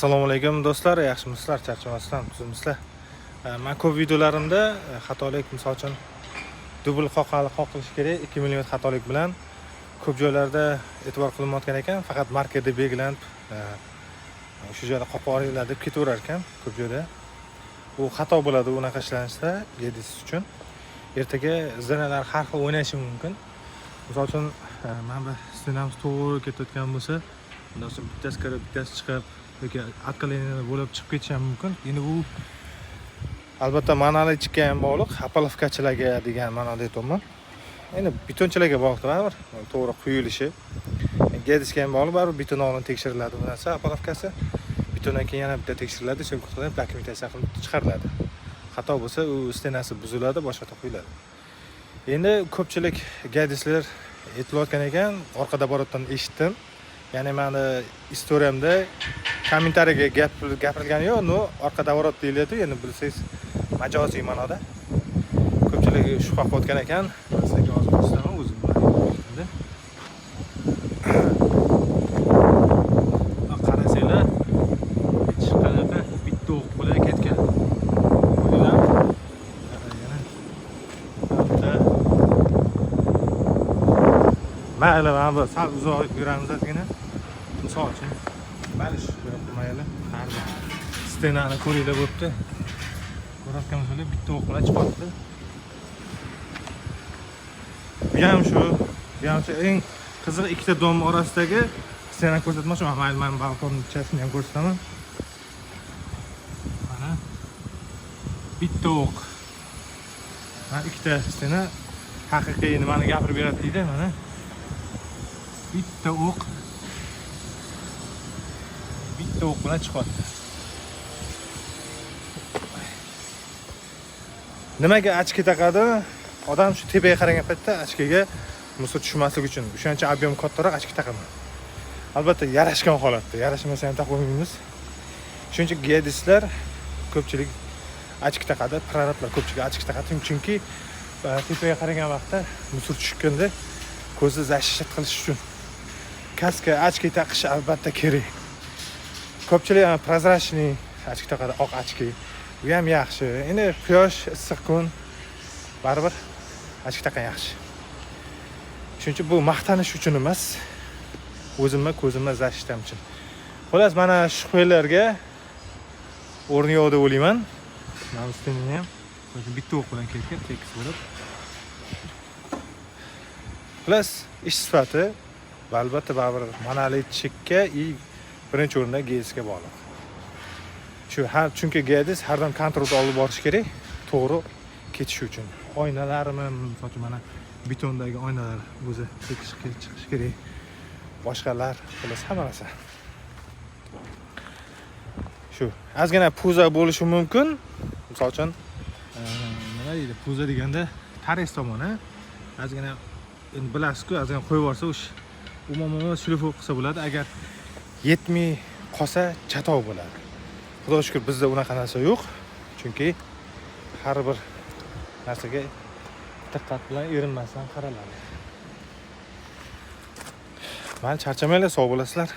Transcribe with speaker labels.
Speaker 1: Assalomu alaykum do'stlar, yaxshimisizlar, charchamasizlar, tuzukmisizlar? Men ko'p videolarimda xatolik, misol uchun dubl qoqilishi kerak 2 mm xatolik bilan ko'p joylarda e'tibor qilinmayotgan ekan, faqat markerda belgilanib shu joyda qoqib olinglar deb ketaverar ekan ko'p joyda. Bu xato bo'ladi unaqa ishlanishda geodezist uchun. Ertaga здания lar har xil o'ynashi mumkin. Misol uchun mana bu стена miz to'g'ri ketayotgan bo'lsa, undan so'ng bittasi kirib, bittasi chiqib yoki отклонение bo'lib chiqib ketishi ham mumkin. Endi bu albatta монолитчик ka ham bog'liq, опалубка chilarga degan ma'noda aytyapman. Endi betonchilarga bog'liq baribir, to'g'ri quyilishi. Geodezistga ham bog'liq, baribir beton oldin tekshiriladi bu narsa, опалубка si. Betondan keyin yana bitta tekshiriladi, syomka qilinib, dokumentatsiya qilib chiqariladi. Xato bo'lsa, u стена si buziladi, boshqa quyiladi. Endi ko'pchilik geodezistlar aytilayotgan ekan, orqa оборот dan eshitdim. Ya'ni mani история mda kommentariyaga gap gapirilgani yo'q, но orqa оборот deyiladi, endi bilsangiz majoziy ma'noda. Ko'pchilik shubha qilayotgan ekan. Man sizlarga hozir ko'rsataman o'zim obyektimda. Qarasanglar, hech qanaqa bitta o'q bilan ketgan. Ko'rdinglarmi? Yana bitta. Mayli, mana bu sal uzoq yuramiz ozgina. Misol uchun, mayli, shu mayli, har bir стена ni ko'ringlar bo'pti. Ko'rayotgan bo'lsanglar, bitta o'q bilan chiqyapti. Bu ham shu, bu ham shu eng qizig'i ikkita дом orasidagi стена ko'rsatmoqchiman. Mayli, men balkonchasini ham ko'rsataman. Mana bitta o'q. Mana ikkita стена haqiqiy nimani gapirib beradi deydi, mana. Bitta o'q bitta o'q bilan chiqyapti. Nimaga очки taqadi? Odam shu tepaga qaragan paytda очки ga мусор tushmasligi uchun. O'shancha объем kattaroq очки taqaman. Albatta yarashgan holatda, yarashmasa ham taqib qo'ymaymiz. Shuning uchun geodezistlar ko'pchilik очки taqadi, prorablar ko'pchilik очки taqadi, chunki tepaga qaragan vaqtda мусор tushganda ko'zni защищать qilish uchun kaska, очки taqish albatta kerak. Ko'pchilik прозрачный очки taqadi, oq очки. Bu ham yaxshi. Endi quyosh, issiq kun baribir очки taqqan yaxshi. Shuning uchun bu maqtanish uchun emas, o'zimni ko'zimni защита m uchun. Xullas, mana shubhalarga o'rin yo'q deb o'ylayman. Mana bu стена ni ham bitta o'q bilan ketgan, tekis bo'lib. Xullas, ish sifati va albatta baribir монолитчик ka и birinchi o'rinda geodezistga bog'liq. Shu har chunki geodezist har doim kontrolda olib borish kerak, to'g'ri ketishi uchun. Oynalarmi, misol uchun mana betondagi oynalar o'zi tekis chiqishi kerak. Boshqalar, xullas hamma narsa. Shu ozgina пузо bo'lishi mumkin. Misol uchun, nima deydi, пузо deganda торец tomoni ozgina, endi bilasizku, ozgina qo'yib yuborsa, o'sha umuman шлифовка qilsa bo'ladi. Agar yetmay qolsa, chatoq bo'ladi. Xudoga shukur, bizda unaqa narsa yo'q. Chunki har bir narsaga diqqat bilan erinmasdan qaraladi. Mayli, charchamanglar, sog' bo'lasizlar.